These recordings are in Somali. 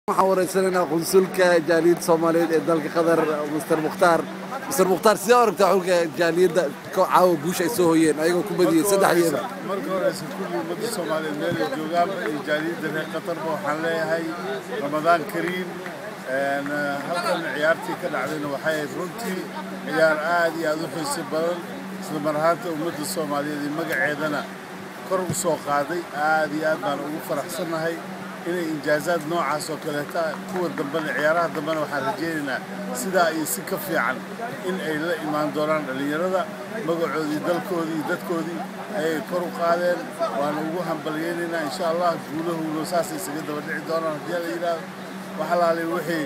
Waxaan wareysanaynaa qunsulka jaaliyadda Soomaaliyeed ee dalka Qatar, Mister Mukhtaar. Mister Mukhtaar, sidee u aragtaa xulka jaaliyadda caawa guusha ay soo hoyeen ayagoo ku badiyey 3-0? Marka horeysa, kulli ummadda Soomaaliyeed meel ay joogaanba iyo jaaliyadda reer Qatarba waxaan leeyahay Ramadaan kariim. Halkan ciyaartii ka dhacdayna waxay ahayd runtii ciyaar aad iyo aad u xiiso badan, isla mar ahaanta ummadda Soomaaliyeed iyo magaceedana kor u soo qaaday. Aad iyo aad baan ugu faraxsannahay inay injaazaad noocaas oo kaleeta kuwa dambena, ciyaaraha dambena waxaan rajaynaynaa sidaa iyo si ka fiican in ay la imaan doonaan. Dhallinyarada magacoodii, dalkoodii iyo dadkoodii ayay kor u qaadeen, waana ugu hambalyaynaynaa. Insha Allah guulahuuna saasay isaga daba dhici doonaan haddii la yidhaahdo. Wax alaalay wixii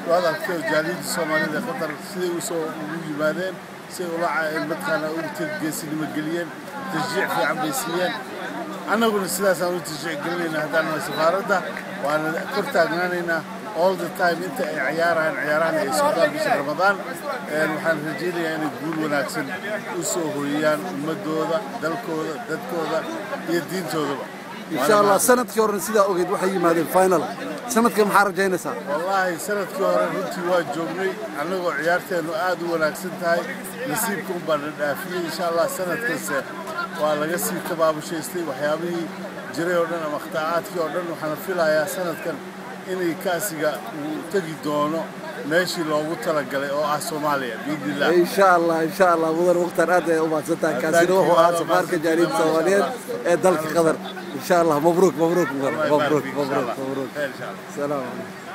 waad aragtay jaaliyadda Soomaalida ee Qatar siday usoo ugu yimaadeen, siday ula mataqaanaa ugu geesinimo geliyeen, tashjiic fiican bay siiyeen. Annaguna sidaasaan u tashjiic gelinayna haddaan nahay safaaradda, waana kor taagnaanaynaa all the time inta ay ciyaarayaan ciyaarahan ay socdaan bisha Ramadaan. Waxaan rajaynayaa inay guul wanaagsan u soo hooyiyaan ummadooda, dalkooda, dadkooda iyo diintoodaba. Insha Allah. Sanadkii horena sidaa ogeyd waxay yimaadeen final. Sanadkan maxaa rajaynaysaa? Wallaahi sanadkii hore runtii waa joognay annagoo ciyaarteennu aad u wanaagsan tahay, nasiibka un baa na dhaafiyey. Insha Allah sanadkanse waa laga sii tabaabushaystay waxyaabihii jiray oo dhan ama akhta'aadkii oo dhan. Waxaana filayaa sanadkan inay kaasiga uu tegi doono meeshii loogu talagalay oo ah Soomaaliya, biidnillah. Insha Allah, insha Allah. Mudan Mukhtaar, aad ay u mahadsantahay. Kaasina wuxuu ahaa safaarka jaaliyadda Soomaaliyeed ee dalka Qatar. Insha Allah, mabruuk, mabruuk, mabruuk, mabruuk, mabruuk. Salaam calaykum.